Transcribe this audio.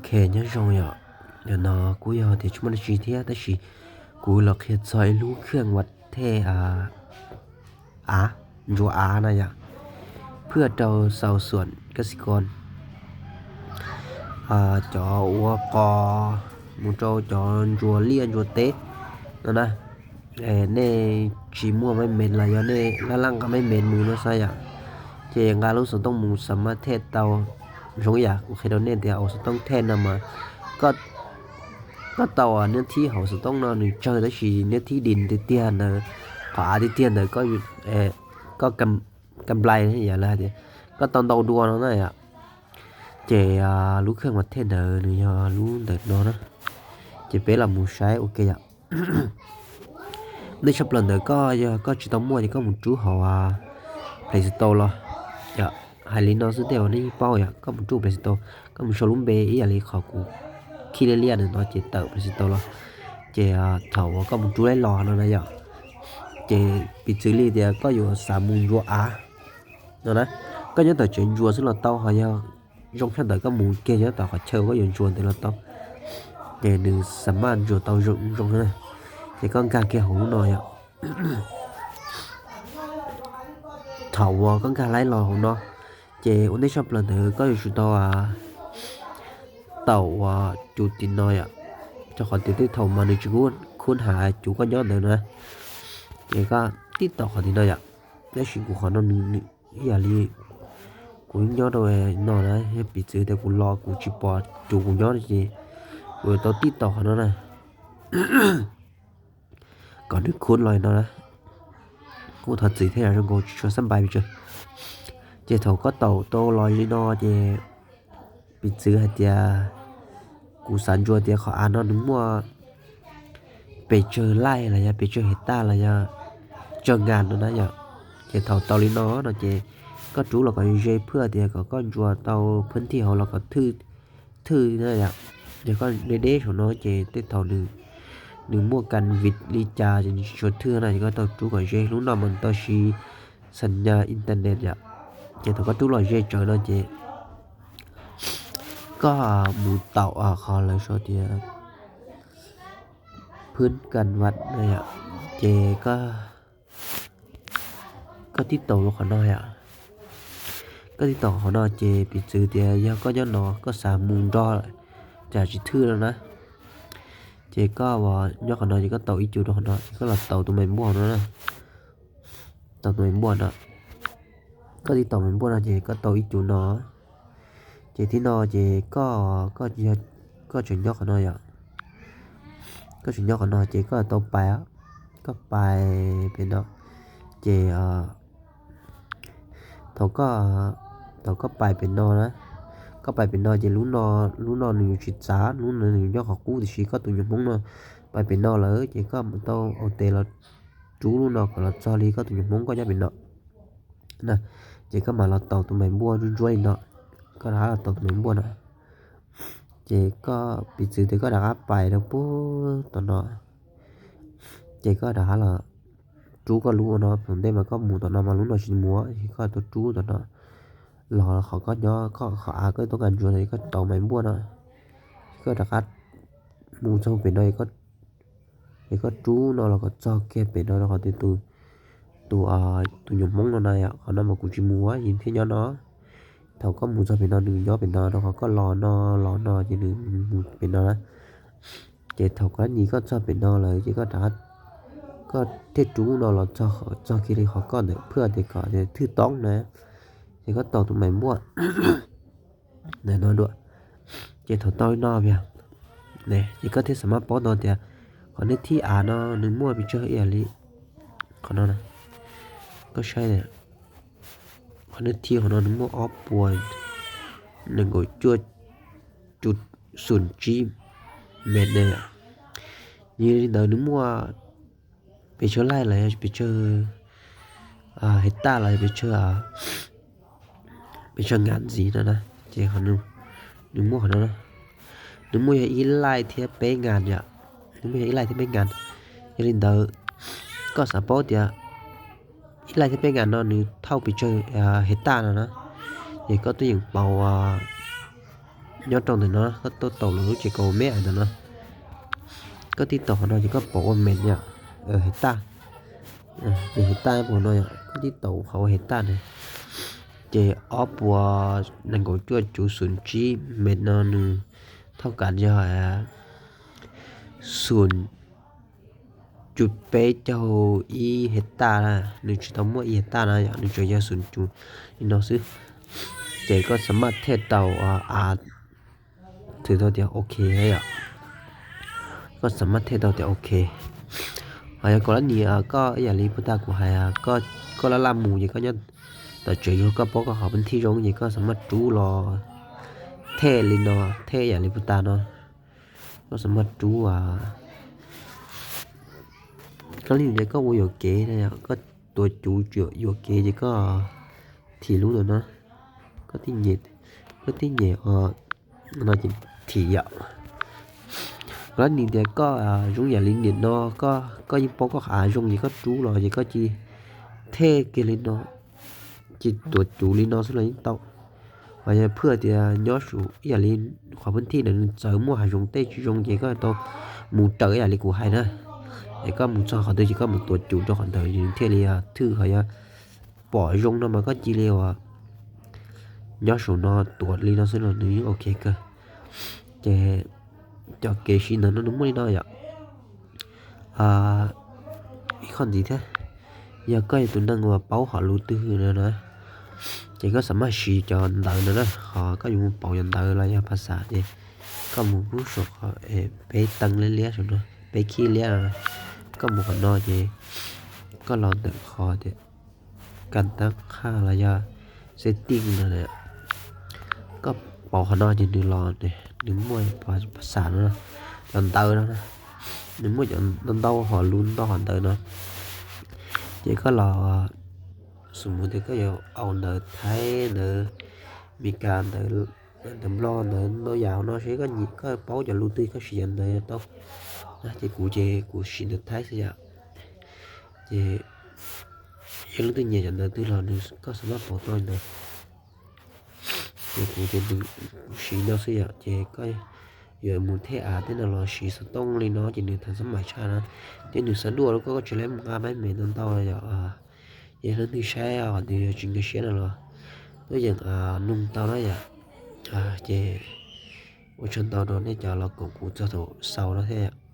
Ok, nyob zoo yom. Nim no kuj yog tias tsis muaj dab tsi thiab tab sis kuv los qhia txog ib lub kheej uas thej av, ntsuas av na yom, phwj rau xaus xuam kas xi kos, cov ua qos mus rau cov ntsuas liaj ntsuas teb no na. Nej tsis muaj maj mees los yog nej laj laj nqa maj mees mus no xwb yom, ces nqa lub xov tooj mus xam maj thej tau. Zoo yam kuv qhia rau nej tias ua xov tooj thej no mas koj tau niag thib hauv xov tooj no nws tsawg tab sis niag thib dis tiag tiag ntawd, qhov av tiag tiag ntawd koj kam nplais yom, lawv hais tias koj tau ntau dua no na yom. Ces lub kheej mas thej ntawd nws yog lub ntawm no na. Ces peb los mus saib ua ke yom. Nej tshaj plaws ntawd koj yog koj tsis tau muaj ces koj mus rub hauv Play Store los yom. Hais li no xwb tej uas nej yeej paub yom, koj mus rub Play Store, koj mus sau lub npe ib yam li qhov kuv khij liab liab ntawm no ces tawm Play Store los. Ces thaum uas koj mus rub laib los no na yom, ces piv txwv li tias koj yuav xav mus ntsuas av no na, koj nyob tom tsev ntsuas xwb los tau, ho yog zoo tshaj ntawd koj mus kiag nyob tom qhov chaw koj yuav ntsuas ntawd los tau. Ces nws xam maj ntsuas tau zoo zoo na. Ces koj nkag kiag hauv lub no yom. Thaum uas koj nkag laib los hauv no, ces ua ntej tshaj plaws ntawd koj yuav tsum tau taum uas cus tim no yom, rau qhov tias tej thaum mas nws tsis khub has cus koj nyob ntawd na. Ces koj tib taum qhov tim no yom, tab sis kuv qhov no nws ib yam li kuv nyob rau no na, yog piv txwv tias kuv los kuv tsis pom cus kuv nyob ces kuv yuav tau tib taum qhov no na. Kom nws khub los no na. Kuj thov txim thiab zoo nkaus tsis tshua xab npais pes tsawg. Ces thaum koj taum tau los li no ces piv txwv hais tias kuv xav ntsuas tias qhov av no nws muaj pes tsawg laij los yog pes tsawg hais taj los yog tsawg ngas no na yom. Ces thaum tau li no no ces koj rub los kom ze phwj tias kom koj ntsuas tau phwj thij hauv los kom thwj na yom. Ces koj deb deb saum no ces tej thaum nws muaj kas vim li cas ces nws tsis tshua thwj na, ces koj tau rub kom ze. Lub no mas tau siv xam nyas internet yom. Ces thaum koj rub los ze tsawv no ces koj mus taum qhov lawv sau tias phwj kas vaj na yom. Ces koj tib taum rau qhov no yom. Koj tib taum qhov no ces piv txwv tias yog koj nyob no koj xav mus nrog, cas tsis thwj no na. Ces koj nyob qhov no ces koj taum ib cus rau qhov no ces koj los taum tus mais npuaj no na. Taum tus mais npuaj no. Koj tib taum mais npuaj no ces koj taum ib cus no. Ces tib no ces koj, koj tseem nyob qhov no yom. Koj tseem nyob qhov no ces koj tau pais, koj pais pem no. Ces thaum, thaum koj pais pem no na, koj pais pem no ces lub no, lub no nws yuav tsis txav, lub no nws nyob qhov qub tiam sis koj tus nyuag Hmoob no pais pem no lawm ces koj mus tau ua tes los rub lub no kom los txog li koj tus nyuag Hmoob koj nyob pem no. Ces koj mam los taum tus mais npuaj ntsuab ntsuab li no, koj rov qab los taum tus mais npuaj no. Ces koj piv txwv tias koj rov qab pais rau puag tom no, ces koj rov qab los rub koj lub ua no, thaum ntej mas koj mus tom no mas lub no tsis mus, ces koj tuaj rub tom no los qhov koj nyob, koj qhov av koj tau nqa ntsuas no, koj taum mais npuaj no, koj rov qab mus txog pem no, ces koj rub no los kom txog kiag pem no rau qhov tias tus, tus nyuag Hmoob no na yom, qhov no mas kuv tsis mus, yeej thiaj nyob no. Thaum koj mus txog pem no nws nyob pem no, rau qhov koj los no, los no ces nws mus pem no na. Ces thaum koj nyi koj txog pem no lawm ces koj rov, koj thiaj rub no los txog, txog kiag li qhov koj ntawm phwj tias kom thwj toob na, ces koj taum tus mais npuaj ntawm no dua. Ces thaum tau li no yog, ces koj thiaj xav maj paub tau tias qhov niag thib av no nws muaj pes tsawg ib yam li qhov no. Koj saib, qhov niag thib qhov no nws muaj ob puas nees nkaum cuaj cum xum tsib mev ne. Yog li ntawd nws muaj pes tsawg laij los yog pes tsawg hais taj los yog pes tsawg, pes tsawg ngas ntxiv no na. Ces nws muaj qhov no, nws muaj yog ib laij thiab peb ngas yom, nws muaj yog ib laij thiab peb ngas. Yog li ntawd koj xav paub tias ib laij thiab peb ngas no nws thauj pes tsawg hais taj no na, ces koj twb yeem pauv nyob rau ntawm no, koj tuaj taus lub tsev kaus meb ntawm no, koj tib taus qhov no ces koj pom ua mem yom, hais taj, ces hais taj pom no yom, koj tib taus qhov ua hais taj na, ces ob puas nees nkaum cuaj cuv xum tsib mem no nws thauj kav yog xum cuv peb caug ib hais taj na, nws tsis tau muaj ib hais taj na yom, nws tsuas yog xum cuv li no xwb. Ces koj xam maj thiaj tau av thwm tau tias ok yom, koj xam maj thiaj tau tias ok. Ho yog kaum lab nis koj ib yam li puag ta kuv hais, koj laj laj mus ces koj nyob tom tsev yug koj paub koj qhov peb thij zoo ces koj xam maj rub los thej li no, thej ib yam li puag ta no, koj xam maj rub koj li tias koj ua yuam kev, koj tuav cuv yuam kev ces koj thim lub ntawm no, koj tib nyem, koj tib nyem no ces thim yom. Lab nis tias koj zoo yam li nim no, koj yeej paub koj av zoo ces koj rub los ces koj cia li thej kiag li no, ces tuav cuv li no xwb los yeej tau. Ho yog phwj tias nyob saum ib yam li qhov peb thij ntawd nws txawv muaj hav zoov tej tsis zoo ces koj tau mus raws ib yam li kuv hais na, es koj mus txog qhov twg ces koj mus tuav cuv rau qhov ntawd nws thiaj li thwj. Ho yog pom zoo no mas koj cia li uas nyob saum no tuav li no xwb los nws yeej ok kawg. Ces cov kev siv ntawm no nws muaj li no yom. Ib qho ntxiv thiab, yog koj yog tus neeg uas paub hom lus twg no na, ces koj xam maj siv cov ntawv no na, qhov koj yuav mus pauv cov ntawv los yog phas xas ces koj mus pub saum qhov peb teeb liab liab saum no, peb khib liab no, koj mus qhov no ces koj los ntawm qhov tias kas tab qhaj los yog setting no, koj pauv qhov no ces nws los, nws muaj phas xas no, cov ntawv no, nws muaj cov ntau ntau hom lus ntau hom ntawv no. Ces koj los, xws mus tias koj yuav au ntawv Thaib, ntawv Meskas, ntawv Nplog, ntawv ntau yam no seb koj nyiam, koj paub cov lus twg koj siv cov ntawd tau. Ces kuv ces kuv siv ntawv Thaib xwb yom. Ces yog leej twg nyiam cov ntawv twg los nws, koj xam maj pauv tau ntawd. Ces kuv ces kuv siv no xwb yom, ces koj yuav mus thej av tej no los siv xov tooj li no ces nws tham xab mais tshaj na, thiab nws xav duaj rau koj, koj tsis lab mus nqa maj me ntau ntau yom. Ces leej twg saib qhov twg tsis nkag siab no los tuaj yeem nug tau na yom. Ces ua tsaug ntau rau nej cov los koom kuv txog thaum xaus no thiab yom.